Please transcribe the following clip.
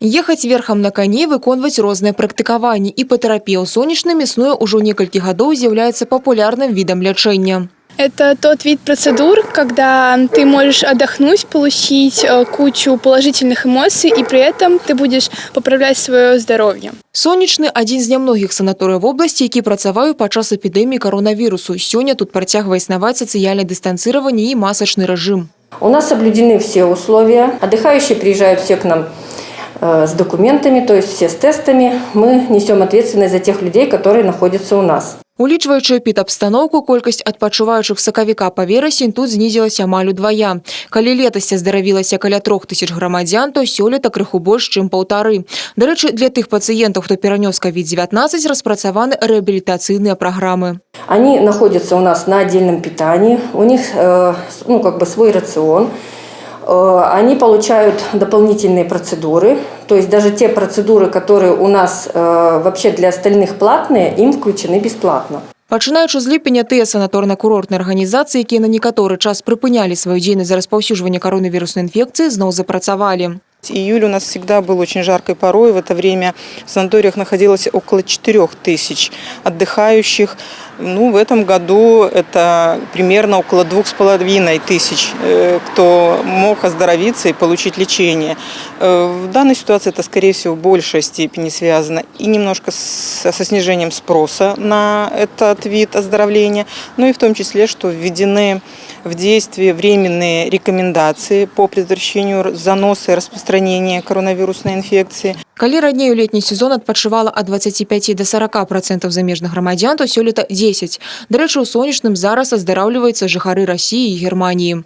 Ехаць верхам на кані, выконваць розныя практыкаванні. Іпатэрапія ў Сонечным існуе ўжо некалькі гадоў, з'яўляецца папулярным відам лячэння. Это тот вид процедур, когда ты можешь отдохнуть, получить кучу положительных эмоций, и при этом ты будешь поправлять свое здоровье. Сонечны — адзін з нямногіх санаторыяў вобласці, які працаваў падчас эпідэміі каронавірусу. Сёння тут працягвае існаваць сацыяльнае дыстанцыраванне і масачны рэжым. У нас соблюдены все условия. Отдыхающие приезжают все к нам с документами, то есть все с тестами. Мы несем ответственность за тех людей, которые находятся у нас. Улічваючы эпідабстаноўку, колькасць адпачываючых з сакавіка па верасень тут знізілася амаль удвая. Калі летась аздаравілася каля 3000 грамадзян, то сёлета крыху больш, чым паўтары. Дарэчы, для тых пацыентаў, хто перанёс COVID-19, распрацаваны рэабілітацыйныя праграмы. Они находятся у нас на отдельном питании, у них ну, как бы свой рацион. Они получают дополнительные процедуры, то есть даже те процедуры, которые у нас вообще для остальных платные, им включены бесплатно. Пачынаючы з ліпеня, тыя санаторна-курортныя арганізацыі, якія на некаторы час прыпынялі сваю дзейнасць з-за распаўсюджвання каронавіруснай інфекцыі, зноў запрацавалі. Июль у нас всегда был очень жаркой порой. В это время в санаториях находилось около 4000 отдыхающих. Ну, в этом году это примерно около 2500, кто мог оздоровиться и получить лечение. В данной ситуации это, скорее всего, в большей степени связано и немножко со снижением спроса на этот вид оздоровления, но и в том числе, что введены в действие временные рекомендации по предотвращению заноса и распространения коронавирусной инфекции. Калі раней у летні сезон адпачывала ад 25 до 40% замежных грамадзян, то сёлета 10. Дарэчы, у Сонечным зараз аздараўліваюцца жыхары Расіі і Германіі.